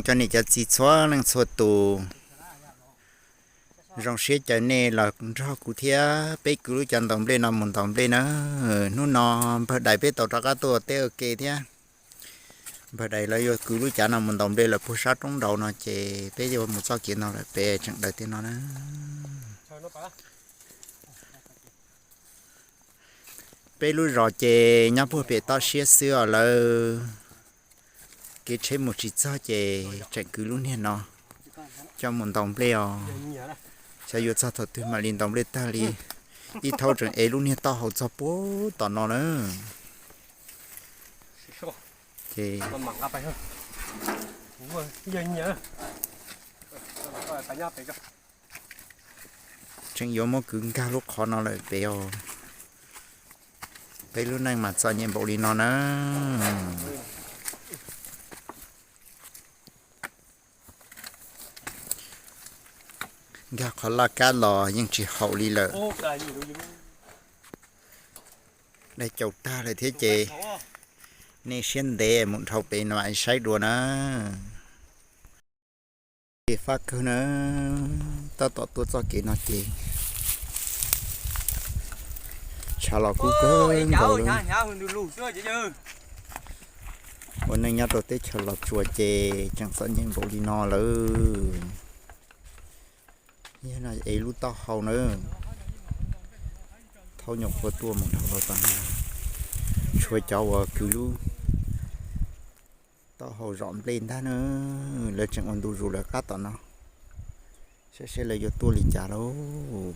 Cov niam cov txiv txhua leej txhua tus, zoo siab caw nej los nrog kuv thiab peb kwv lub cav ntaus nplej no mus ntaus nplej na. Hnub no npawg Dais peb tau rov qab tuaj ua teb ua ke thiab. Npawg Dais lawv yuav kwv lub cav no mus ntaus nplej lawm puag sab roob nraud no ces peb yuav mus txoj kev no lawm peb tseem daws tej no na. Peb lub zos ces nyob puag pem toj siab xwb os lawv. Kev tsheb mus tsis txog ces tseem kwv lub niag no coj mus ntaus nplej os. Xyov yuav txog thaum twg mam li ntaus nplej tag li. Ib thaub tseem ev lub niag taub hau txog puag tom no na. Ces tseem yuav muab kwv nkag lub qhov no lawm peb os. Peb lub neej mas txom nyem npaum li no na. Nkag qhov laj kab los yeej tsis haum li lawm. Dai caum tag lawm thiab ces nej siab ntev mus dhau pem no saib dua na. Kev fab kawg na, tab tom tuaj txoj kev no ces tshav los kub kawg nkaus lawm. Ua neej nyob rau teb chaws Los Tsuas ces tseem txom nyem npaum li no lawm. Yog no ev lub taub hau na, thaub nyuam qhuav tuaj mus dhau los tau, tshuav cov uas kwv lub taub hau zom nplej ntag na. Lawv tseem ua ntu zus lawv qab tom no, saib seb lawv yuav tuaj li cas lauj.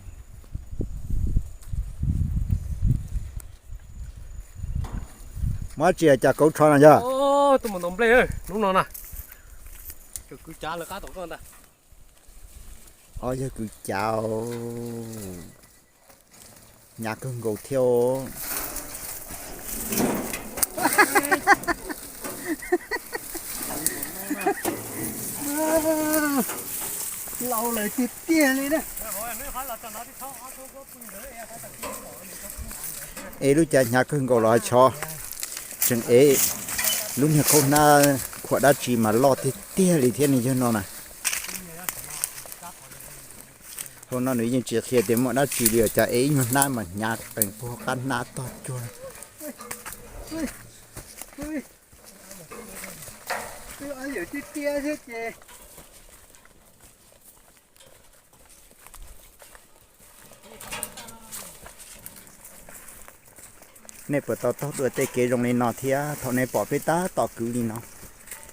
Muab tsis cas kauv tsho no yog. Tuaj mus ntaus nplej hnub no na. Kwv cav lawv qab tom koj ntag. Ob yawg kwv cav, hnyav kawg nkaus thiab. Laus lawm tiag tiag li na. Ev lub cav hnyav kawg nkaus los tshov, tseem ev lub niag khaub hnab khuam dab tsi mas loj tiag tiag li thiab ne yawg no na. Hauv no nws yeej tsis qhia tias muaj dab tsi li os, cas ev ib nyuag hnab mas hnyav qees puag qab hnab tog cuag. Nej puas tau taug dua tej kev zoo li no thiab? Thaum nej pom peb tab tom kwv li no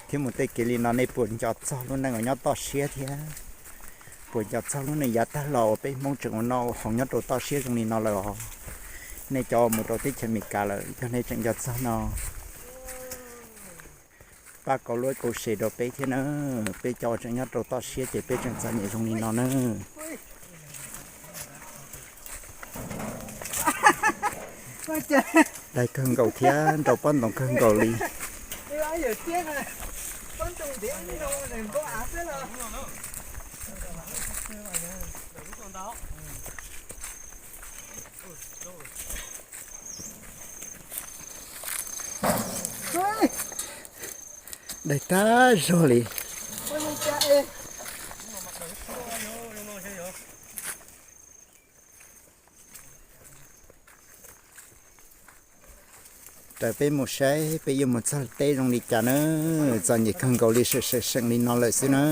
thiab mus tej kev li no, nej puas nco txog lub neej uas nyob toj siab thiab? Puas nco txog lub neej yav tag los uas peb Hmoob tseem ua noj ua haus nyob rau toj siab zoo li no lawm os? Nej cov mus rau teb chaws Amelikas lawm, yog nej tseem nco txog no, pab kaus like kaus share rau peb thiab na. Peb cov uas tseem nyob rau toj siab ces peb tseem txom nyem zoo li no na. Dai kawg nkaus thiab nrau pob ntoo kawg nkaus li. Dai tag zog li. Raws peb mus saib peb yuav mus txog teb zoo li cas na. Txom nyem kawg nkaus li, seem seem seem li no lawm xwb na.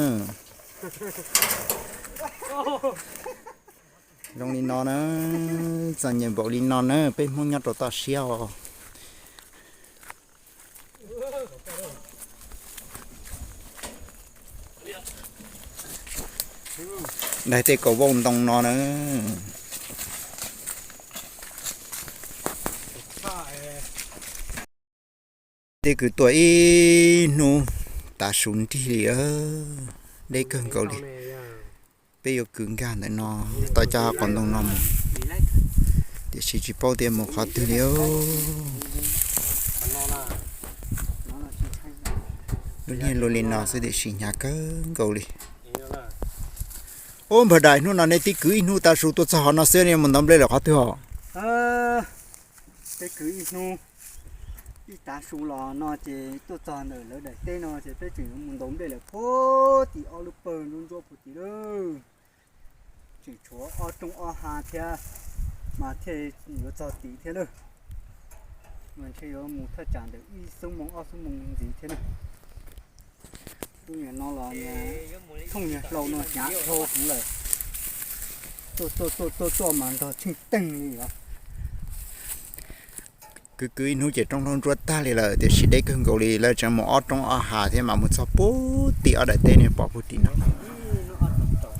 Zoo li no na, txom nyem npaum li no na, peb Hmoob nyob rau toj siab os. Dai tej kaus vaub ntoo no na. Tej kwv tuaj ib hnub tav su nrig li, deb kawg nkaus li. Peb yuav kwv nkag ntawm no, tau cov qos ntoo no mus, tiam sis tsis paub tias mus qhov twg li. Lub niag luaj li no xwb tiam sis hnyav kawg nkaus li. Ub, npawg Dais, hnub no nej twb kwv ib hnub tav su tuaj txog qhov no xwb, nej mus ntaus nplej lawm qhov twg os? Peb kwv ib hnub, Tib tav su los no ces tuaj txog ntawm lawv daim teb no ces peb tseem yuav mus ntaus nplej lawm puag tim ob lub pawg ntsuab ntsuab puag tim lawm. Tseem tshuav ob roob ob hav thiab mas thiaj yuav txog tid thiab lawm. Mas ntshe yuav mus thaj tsam ntawm ib xuab moos ob xuab moos ntxiv thiab na. Tus niam no los thooj niag hlau no hnyav dhau heev lawm. Tuaj tuaj tuaj tuaj tuaj mas ntog tsheej teeg li os. Kwv kwv ib hnub ces roob hlaub ntsuab tag li lawm tiam sis deb kawg nkaus li, lawv tseem mus ob roob ob hav thiab mas mus txog puag tim ob daim teb nej pom puag tim no.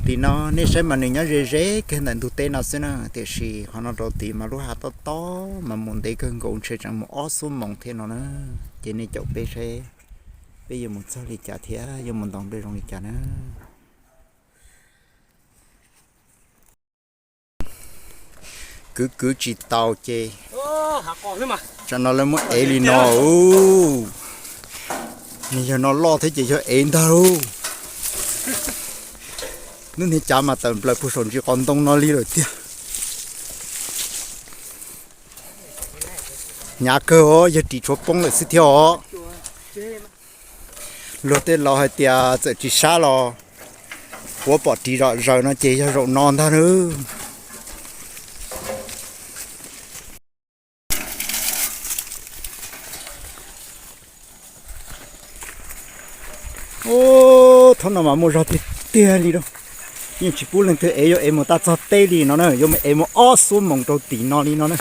Tim no nej saib mas nws nyob ze ze kiag ntawm ntug teb no xwb na, tiam sis qhov no rau tid mas lub hav tob tob mas mus ntev kawg nkaus, ntshe tseem mus ob xuab moos thiab no na. Ces nej caum peb saib peb yuav mus txog li cas thiab yuav mus ntaus nplej zoo li cas na. Kwv kwv tsis tau ces tsam no lawv muab ev li no. Nws yog no loj thiab ces yog ev ntag lauj. Hnub niag cav mas tawm nplaws puag saum ntsis qos ntoo no li lawm tiag. Hnyav kawg os, yawg ris tshuav poob lawm xwb thiab os. Luag tej laus hais tias txawm tsis sab los puav pom ris zom zaws no ces yog zaum no ntag nawb. Ub, thaum no mas muaj zog tiag tiag li lauj. Yeej tsis pub leej twg ev, yuav ev mus tag txog teb li no na, yuav mus ev mus ob xuab moos rau tim no li no na.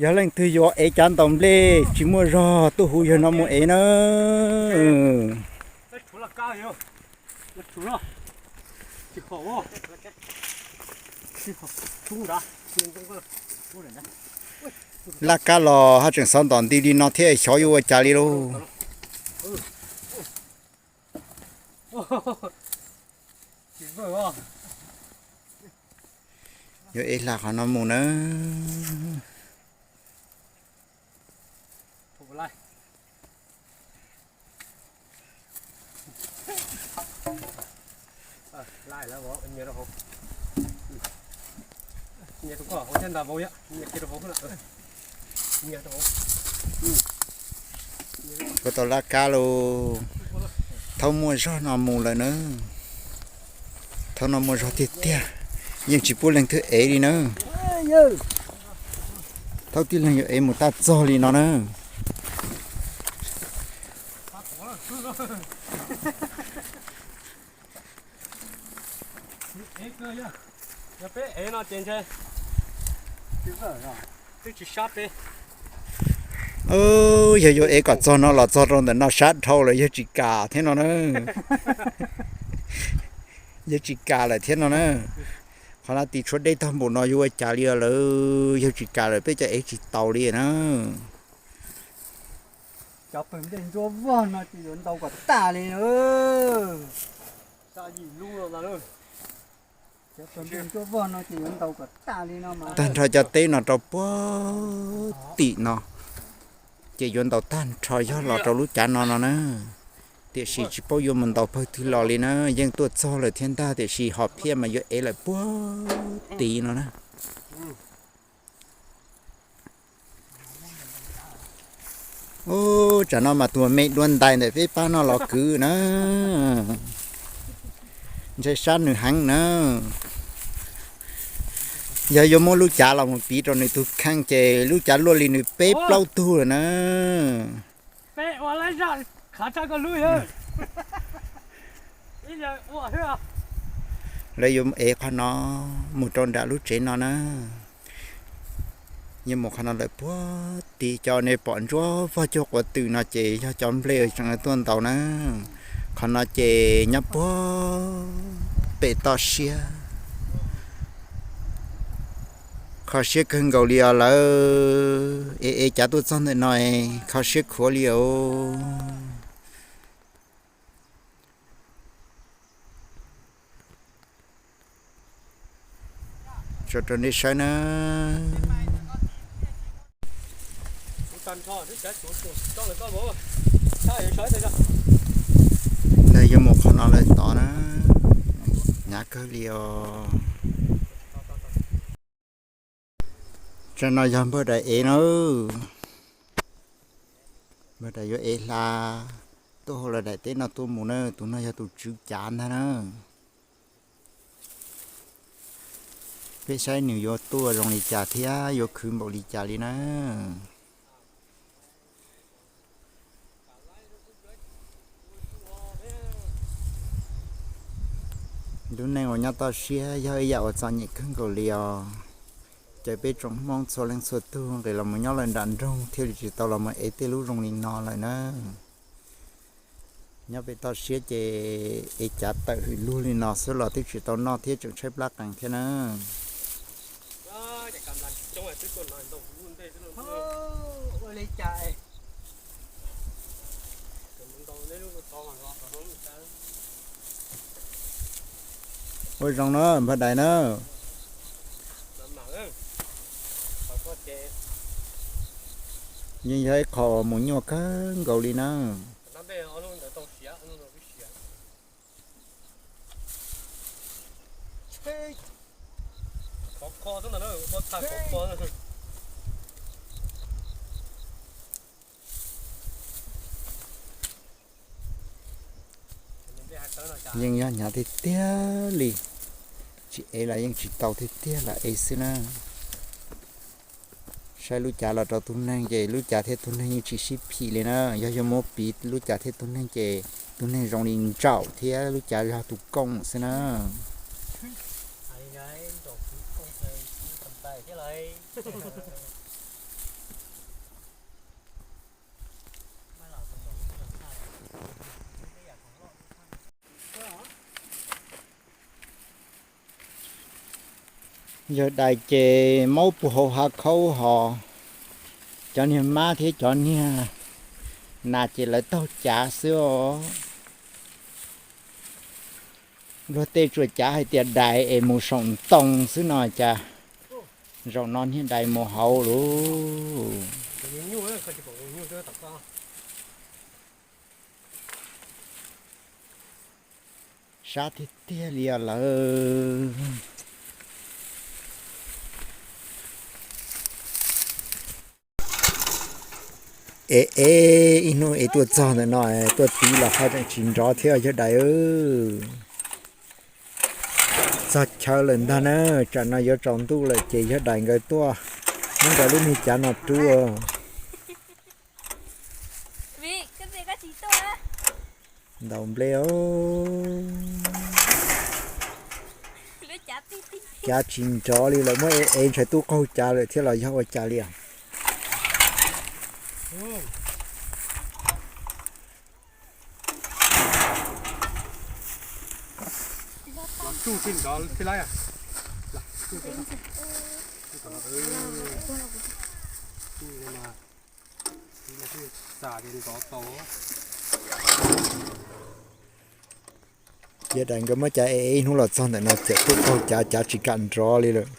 Yog leej twg yuav ev cav ntaus nplej tsis muaj zog tuaj hu yawg no mus ev na. Laj kab los haj tseem xov ntom nti li no thiab xyov yuav ua cas li lauj. Yuav ev hla qhov no mus na. Puas tau laj kab lauj. Thaum muaj zog no mus lawm na. Thaum no muaj zog tiag tiag, yeej tsis pub leej twg ev li na. Thaum tib leeg yuav ev mus tag txog li no na. Yog yuav ev kom txog no los txog rau ntawm no sab dhau lawm yawg tsis kam thiab no na. Yawg tsis kam lawm thiab no na. Qhov no tis tshuav deb tag npaum no yuav ua cas li lawm, yawg tsis kam lawm peb cov ev tsis taus li na. Cov pawg nplej ntsuab vog no ces yuav ntaus kom tag li. Cov pawg nplej ntsuab vog no ces yuav ntaus kom tag li no mas. Tag nrho cov teb no rau puag tim no ces yuav ntaus tag nrho yog los rau lub cav no no na. Tiam sis tsis paub yuav mus ntaus pawg twg los li na, yeej tuaj txog lawm thiab ntag tiam sis hom phiaj mas yuav ev lawm puag tid no na. Ub, tsam no mas tus me dua ntais ntawm peb pab no los kwv na. Ntshai sab nws heev na. Yog yuav muab lub cav los mus piv rau nws tus kheej ces lub cav luaj li nws peb plaub tug lawm na. Lawv yuav ev qhov no mus rau nram lub tsev no na. Yeej mus qhov no lawm puag tid, cov nej pom ntsuab vog cuag quav twm no ces yog cov nplej tseem tuaj ntaus na. Qhov no ces nyob puag pem toj siab. Kho siab kawg nkaus li os lawv, es es cav tuaj txog ntawm no kho siab khuav li os. Tso rau nej saib na. Lawv yuav mus qhov no lawm tod na. Hnyav kawg li os. Tsam no yog npawg daim ev na. Daim yuav ev hla tuaj hauv lawv daim teb no tuaj mus na, tus no yog tus tswv cav ntag na. Peb saib nws yuav tuaj zoo li cas thiab yuav khwv npaum li cas li na. Lub neej uas nyob toj siab yog ib yam uas txom nyem kawg nkaus li os. Ces peb tsoom Hmoob txhua leej txhua tug nqis los mus nyob lawm nram nroog thiaj li tsis tau los mus ev tej lub zoo li no lawm na. Nyob pem toj siab ces ev cav tawm hwm lug li no xwb los twb tsis tau noj thiab tseem tshaib plab qees thiab na. Ua zoo na npawg Dais na. Yeej yog ib qho mus nyuaj kawg nkaus li na. Yeej yog hnyav tiag tiag li, tsis ev los yeej tsis tau tiag tiag los ev xwb na. Saib lub cav los rau tus neeg ces lub cav thiab tus neeg yeej tsis sib phim li na. Yog yuav muab piv lub cav thiab tus neeg ces tus neeg zoo li ntsaum thiab lub cav yog tus kooj xwb na. Yawg Dais ces maub puag hauv hav khaub hos, cov niag mab thiab cov niag nas ces lawv taug cav xwb os. Luag tej tsuas cav hais tias Dais es mus saum ntoo xwb no cas zaum no niag Dais mus hauv lauj. Sab tiag tiag li os lawm. Es es ib hnub es tuaj txog ntawm no, tuaj tiv los ho tseem tsis nrov thiab yawg Dais. Txog chaw lawm ntag na, tsam no yuav tsaus ntuj lawm ces yawg Dais nkawd tuaj muab nkawd lub niag cav no rub. Ntaus nplej os. Cav tsis nrov li lawm, muab ev ev ntshai tub qaug cav lawm thiab los yog ua cas li os. Yawg Dais nkawd muab cav ev ev ib hnub los txog ntawm no txawm tuaj qaug cav, cav tsis kam nrov li lawm.